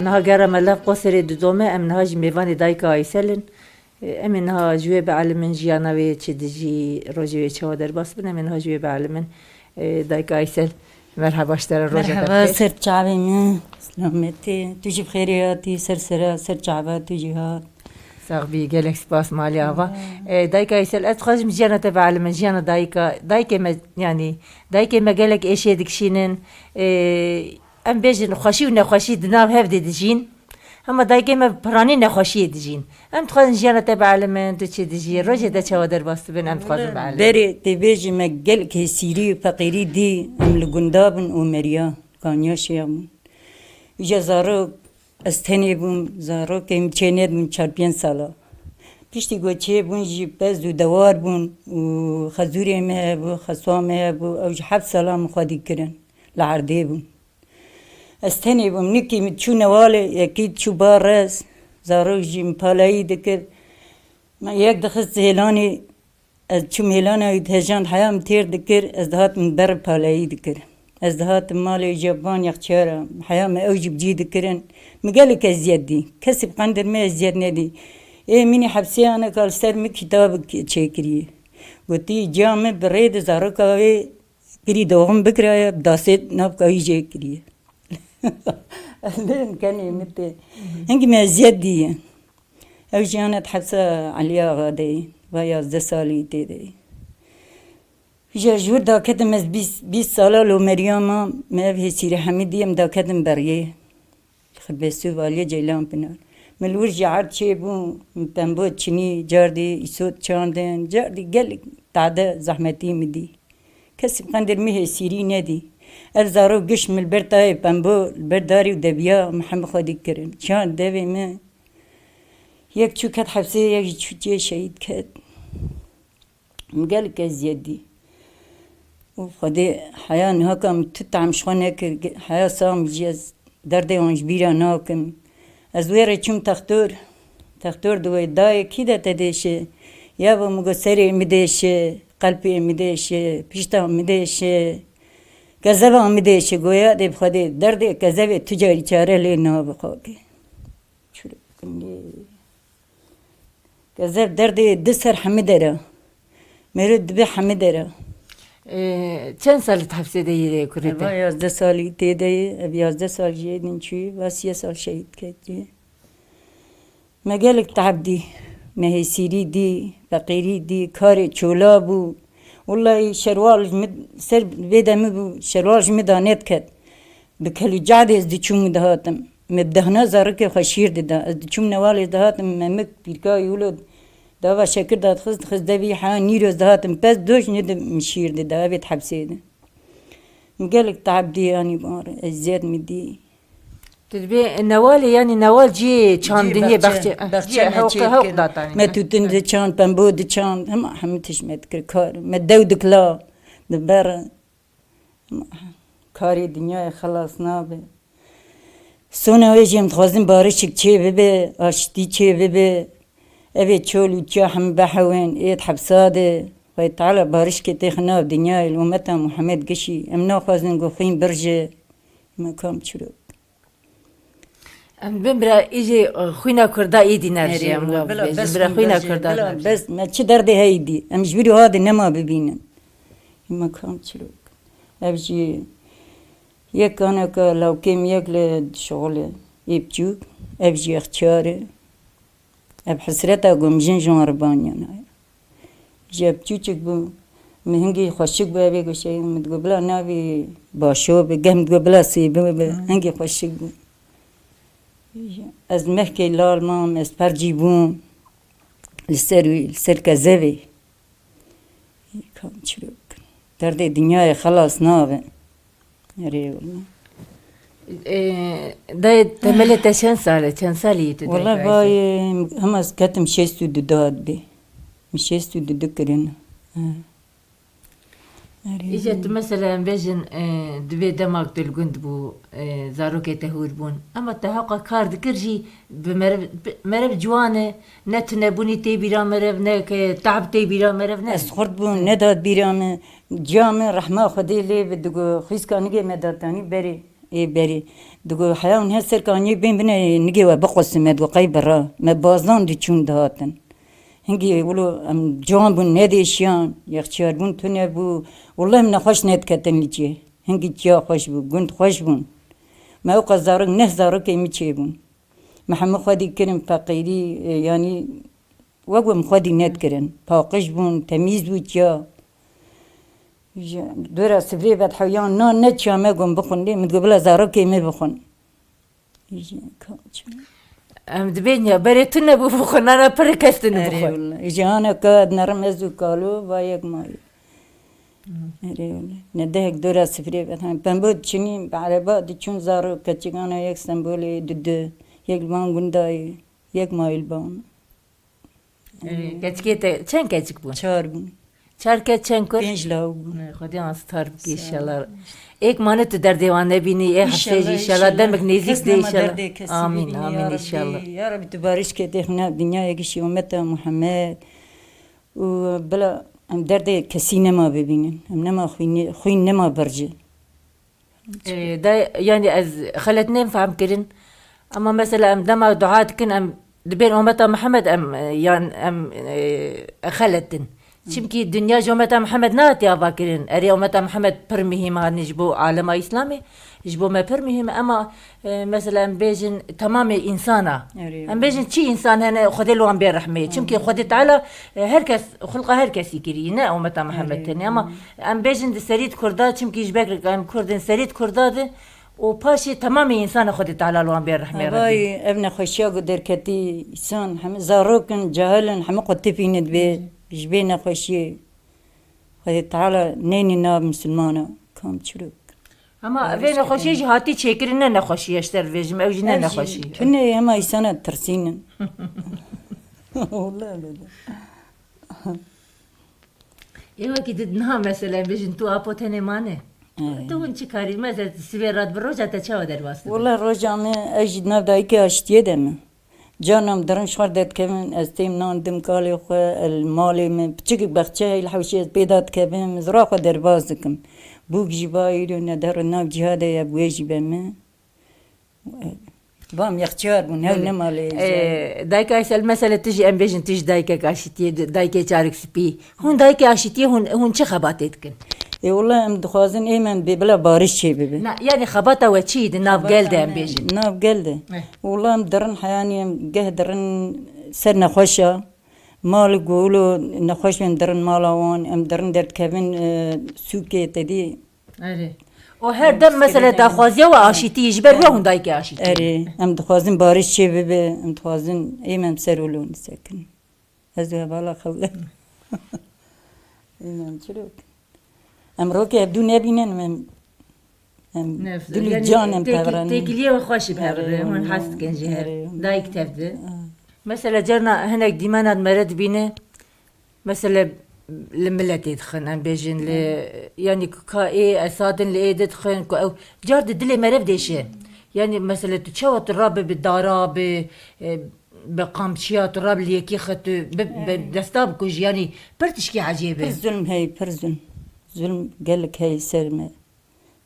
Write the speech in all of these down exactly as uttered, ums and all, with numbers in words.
Niha gera me lev qoserê didome, em niha jî mêvanê dayika Aysel in. Em ê niha ji wê bielimin jiyana wê çi dijî, rojê wê çawa derbas bin, em ê niha ji wê bielimin. E, dayika Aysel, merheba ji te re, roja te Merheba, bixêr. Ser çavê min, selametê. Tu jî bi xêrê hatî, ser sera, ser çava tu jî hat. Sax bî, gelek spas malê ava. E, dayika Aysel, ez dixwazim jiyana te bielimin, jiyana dayika, dayikê me, yanî, dayikê me gelek êşê dikişînin. E, em bêjin xweşî û nexweşî di nav hev de dijîn. Hema dayikê me piranî nexweşiyê dijîn. Em dixwazin jiyana te bielimin, tu çi dijî, rojê te çawa derbas dibin, em dixwazin bielimin. Berê tê bêjî me gelek hêsîrî û feqîrî dî, em li gunda bin û meriya, kaniya şiya bûn. Îja zarok, ez tenê bûm, zarokê min çênedibûn çar pênc sala. Piştî ku çêbûn jî pez û dewar bûn û xezûrê me hebû, xeswa me hebû, ew ji heft sala min xwedî kirin, li erdê bûn. Ez tenê bûm, nikî min çû newalê, yekî çû ba rez, zarok jî min palayî dikir. Me yek dixist hêlanê, ez çûm hêlana wî dihejand, heya min têr dikir, ez dihatim ber palayî dikir. Ez dihatim malê, îja van yexçiyara, heya me ew jî bi cî dikirin. Min gelek eziyet dî. Kesî bi qendir min eziyet nedî. Ê mînî hepsê aneka li ser min kitabik çêkirî. Gotî, ciya min bi rê de zaroka wê Kirî doxum bikiraye, bi dasê navka wî jê kiriye. Ez bêrim kenê min tê. Hingî me eziyet diye. Ew jiyana di hepsa Elî Axa de ye. Va yazdeh salî tê de ye. Ji, ji wir daketim ez bîst, bîst sala li Omeriya mam, me ev hêsîrê hemî dî em daketim beriyê. Xirbestû valiyê Ceylan Pinar. Min li wir jî erd çêbû, min pembo çinî, cardî îsot çandin, cardî gelek tade zehmetî min dî. Kesî bi qendir min hêsîrî nedî. Ev zarok giş min li ber tayê pembo, li ber darî û debiya min hemî xwedî kirin. Çand devê min yek çû ket hepsê, yek jî çû cê şehîd ket. Min gelek eziyet dî. Û Xwedê heya niha ka min tu tam ji xwe nekir, ge-, heya sax min jî ez derdê wan ji bîra nakim. Ez wê rê çûm textor. Textor diwê, dayê kî de te dêşe? Ya bo min got serê min dêşe, qelpê min dêşe, pişta min dêşe, kezeba min dêşe. Goya dê bi Xwedê derdê kezebê tu carî çare lê nabe xakê. Çûrê bikim lê. Kezeb derdê di ser hemî dera. Mêrû dibe hemî dera. Ee, çend sal di hepsê de yê kurê te? Eva yazdeh salî tê de ye. Ev yazdeh sal jê din çûyî. Va siyê sal şehîd ketî. Me gelek te'b dî. Me hêsîrî dî, feqîrî dî, karê çola bû. Wellahî şerwal ji min ser vê demî bû, şerwal ji min da nediket. Bi kelûcadê ez diçûm û dihatim. Me bi dehna zarokê xwe şîr dida. Ez diçûm newalê dihatim, memik pîrka wî wilo dava şekir da dixist, dixist devî, heya nîro ez dihatim. Pez doj nidi min şîr dida, evê di hepsê de. Min gelek te'b dî, yanî bar, eziyet min dî. Tu dibê newalê, yanî newal cihê çandiniyê, bexçe, bexçe, cihê hewqê hewq datanî. Me tûtin diçand, pembo diçand, hema hemû tişt me dikir kar. Me dew dikla, di ber. Karê dinyayê xelas nabe. Sona wê jî em dixwazin barişik çê bibe, aştî çê bibe. Evê çol û çiya hemî behewên ê di hepsa de. Xwedê Teala barişkê têxe nav dinyayê li ummeta Muhammed gişî. Em naxwazin ku xwîn birje. Me kam çirok. Em dibin bira êdî, e, xwîna Kurda êdî nerjê, em wa bibêjin, bira xwîna Kurda nerjê. Bes, me çi derdê heyî dî. Em ji bîr wiha de nema bibînin. Me kam çirok. Ev jî yek kaneka lawkê min yek li şixul e. Ê biçûk, ev jî extiyar e. Ev hesreta ku min jin ji wan re baniya naya. Ji ev çûçik bû, min hingî xweşik bû, evê ku şey, min digot bila navê Başo be, geh min digot bila Sêbo be, hingî xweşik bû. Ez mehkê lal mam, ez percî bûm li ser wî, li ser kezevê. Kam çirok. Derdê dinyayê xelas nabe. Erê wele. Ee, dayê, temelê te çend sal e? Çend salî yî tu? Wele vay, hema ez ketim şêst û du dad bê. Min şêst û du kirin. Ha. Erê. Îca tu mesela em bêjin, e, divê demak tu li gund bû, e, zarokê te hûr bûn. Ema te hewqa kar dikir jî bi merev, bi, merev ciwan e, ne tunebûnî tê bîra merev, ne ke te'b tê bîra merev, ne. Ez xurt bûm, nedat bîra min. Ciya min rehma Xwedê lê bi digo xwîska nigê me datanî berê. Ê berî. Digo, heya hûn her ser kaniyê bên bine nigê we biqosin, me digo qey bira. Me bazan diçûn dihatin. Hingî wilo em ciwan bûn, nedêşiyan, yexçiyar bûn tune bû. Wilo em nexweş nediketin li cê. Hingî ciya xweş bû, gund xweş bûn. Me ew qas zarok, neh zarokê min çêbûn. Me hemû xwedî kirin feqîrî, e, yanî wek em xwedî nedikirin. Paqij bûn, temîz bû çiya. Ji dora sifrê vedhewiyan nan ne çiya me gon bixwin lê, min digot bila zarokê me bixwin. Ji ka-, çi? Em dibên ya berê tune bû bixwin, nana pir kes tune Erê bixwin. Wala. Ji ana ka dinerim ez û kalo va yek mayî. Erê wala. Ne dehek dora sifrê vedhewiyan. Pembo diçinî, bi ereba diçûn zarok keçikana yek Stenbolê, didu, yek li van gundayê, yek mayî li van. Ee, keçikê te, çend keçik bûn? Çar bûn. Çar keç çend kur? Pênc law bûn. Ne, Xwedê an star bike inşallah. Êk mane tu derdê wan nebînî, ê hestê jî inşallah, inşallah, demek nêzîk de inşallah. Amîn, amîn inşallah. Ya Rabbi, tu barîş ke dêxina dinyayê gişî ummeta Muhammed. Û bila em derdê kesî nema bibînin. Em nema xwînê, xwîn nema birci. Ee, de, yani ez xelet nêm fehm kirin. Ama mesela em dema dua dikin, em dibên ummeta Mihemed em, e, yan em, e, xelet in. Çimkî dinya ji ummeta Mihemed nehatiye ava kirin. Erê ummeta Mihemed pir muhîm hatine ji bo alema Îslamê, ji bo me pir muhîm e. Ama, e, mesela em bêjin temamê însana. Erê. Em bêjin çi însan hene Xwedê li wan bê rehmê. Çimkî Xwedê Teala, e, her kes, xulqa her kesî kirî, ne ummeta Mihemed tenê. Ama Em bêjin di serî di Kurda, çimkî ji ber em Kurd in, serî di Kurda de û paşê temamê însanê Xwedê Teala li wan bê rehmê Rebî. Vay, ev nexweşiya ku derketî, însan hemî zarok in, cahil in, hemî xwe tifîne dibê ji vê nexweşiyê. Xwedê Teala neyne nav misilmana, kam çirok. Ama vê nexweşiyê jî hatî çêkirin, ne nexweşiye ji te re bêjim, ew jî ne nexweşî. Tune hema însana tirsînin. Wala bile. Ê wekî di niha mesela em bêjin tu apo tenê mane. Ê. Tu hûn çi karî me ze sibê rat bi roja te çawa derbas dibe? Wala roja me ez jî di nav dayikê aşitiyê de me. Carna em dirin ji xwe derdikevin, ez têm nan dim kalê xwe, el malê min, piçik bexçe heye li hewşê ez pê da dikevim, ez ra xwe derbas dikim. Bûk jî va îro ne der nav cîha de ye, bi wê jî be min. Vam yexçiyar bûn, hew Belê. Nema lê. Ee, dayika Aysel, mesele tu jî em bêjin tu jî dayikek aşitiyê, dayikê çarik spî. Hûn dayikê aşitiyê hûn, hûn çi xebatê dikin? Ê wala em dixwazin ê me bê bila barîş çê bibe. Na, yani xebata we çi di nav gel de em bêjin? Nav gel de. Eh. Wala em dirin heyanî em geh dirin ser nexweşa. Mal golo nexweş em dirin mala wan, em dirin derdikevin, e, sûkê te dî. Erê. O her dem mesela daxwaziya we aşîtî, ji ber we hûn dayikê aşîtî. Erê, em dixwazin barîş çê bibe, em dixwazin êm em ser û lûn sekin. Ez û hevala xew. Êm em çirok. Em rokê hevdû nebînin, em, em dil û can em pevirin. Têkiliyê we xweş bi hev re, hûn hez dikin ji hev. Dayik tev di. Mesela carna hinek dîmena di me re dibîne, Mesele li miletê dixin, em bêjin li, yanî ku ka ê esat in li ê di dixin, ku ew car di dilê me re dêşe. Yanî mesele tu çawa tu rabe bi dara, bi, e, bi qamçiya, tu rabe li yekî xwe tu bi, bi desta bikujî, yanî pir tişkî ecêb e. Pir zulm heye, pir zulm. Zulm gelek heye ser me.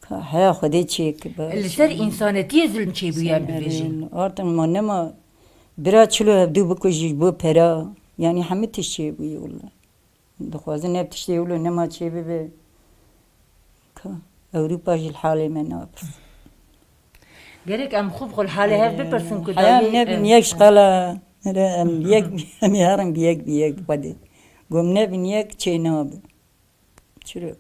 Ka heya Xwedê çêkibe. Li ser însanetiyê zulm çêbûye, em bibêjin. Artin ma nema bira çilo hevdû bikujî ji bo pera. Yanî hemî tişt çêbûye wila. Dixwazin ev tiştê wilo nema çêbibe. Ka Ewropa jî li halê me napirse. Gerek em xwe bi xwe li halê hev bipirsin ku heya dawiyê nebin em yek ji qala. Em yek, em herin bi yek, bi yek Xwedê. Gom nebin yek çê nabe. Çirok.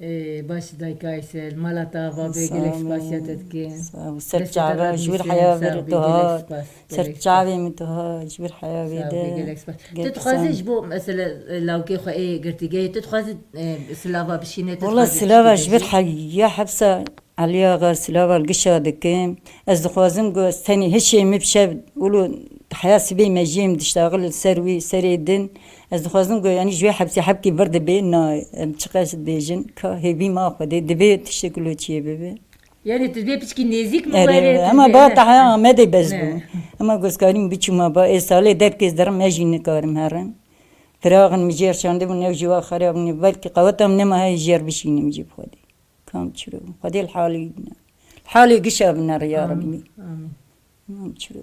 Ê, baş dayika Aysel, mala te ava be, gelek spasiya te dikim. Sağ ol. Ser çava ji wir heya vir tu hat. Ser çavê min tu hat, ji wir heya vê de. Gelek spas. Tu dixwazî ji bo mesela, e, lawkê xwe ê girtîgehê, tu dixwazî, e, silava bişîne, tu dixwazî. Wala silava ji vir heya hepsa Elî Axa, silava li gişa dikim. Ez dixwazim ku ez tenê hişê min bi şev wilo heya sibê mejiyê min diştaxil li ser wî serê din. Ez dixwazim ku yanî ji wê hepsê hepkî vir dibe, na, em çiqas dibêjin, ka hêvî ma Xwedê, divê tiştek wilo çê bibe. Yanî tu dibê piçkî nêzîk min were, erê, tu ama dibê, ba ne? Te heya Amedê bes bû. Ne. Ema gozkarî min biçûma ba, ê salê derkê ez derim, ez jî nikarim herim. Firaxin min jêr şandibûn, ew jî wa xerab bûne, belkî qeweta min nema heye jêr bişînim jî bi Xwedê. Kam çiro. Xwedê li halê bine. Halê gişa bine ya Rabbî. Amîn. Amîn. Mam çiro.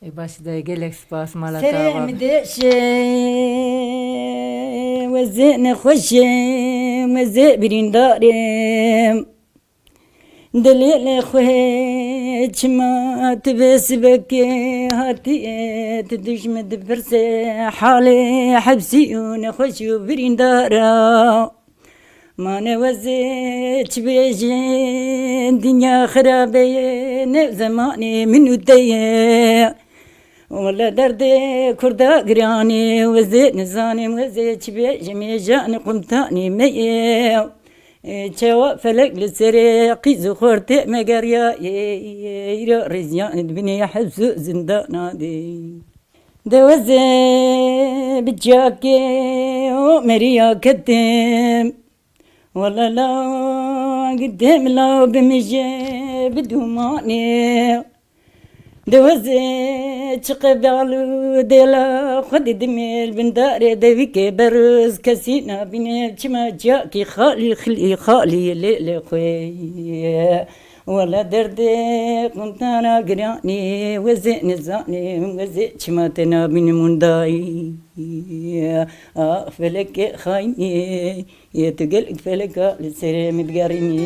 Ê baş de gelek spas mala te ava. Serê min deşe, wezê nexweşe, wezê birîndarê. Dilê lê xwe çima tu vê sibekê hatiye, tu dijmi dipirse halê hepsî û nexweş û birîndara. Mane wezê çi bêjin, dinya xirabe ye, ne zemanê min û te ye. Wele derdê Kurda giranê, wezê nizanim, wezê çi bêjim, ê janê qumtanê me ye. Ê, çawa felek li serê qîz û xortê me geriyayê, îro rêziyan di binê heps û zindana de. De wezê bi çiyakê û meriya ketim. Wele la gidê min la bimije bi dûmanê. De wezê çi qebal û dêla xwe didimê li bin darê devikê beroz kesî nabîne. Çima çiyakî xalî xilî xalî lê lê xwe. Wele derdê quntana giranê, wezê nizanim, wezê çima te nabînim windayî. Ah felekê xaynê, yê tu gelek feleka li serê min digerînî.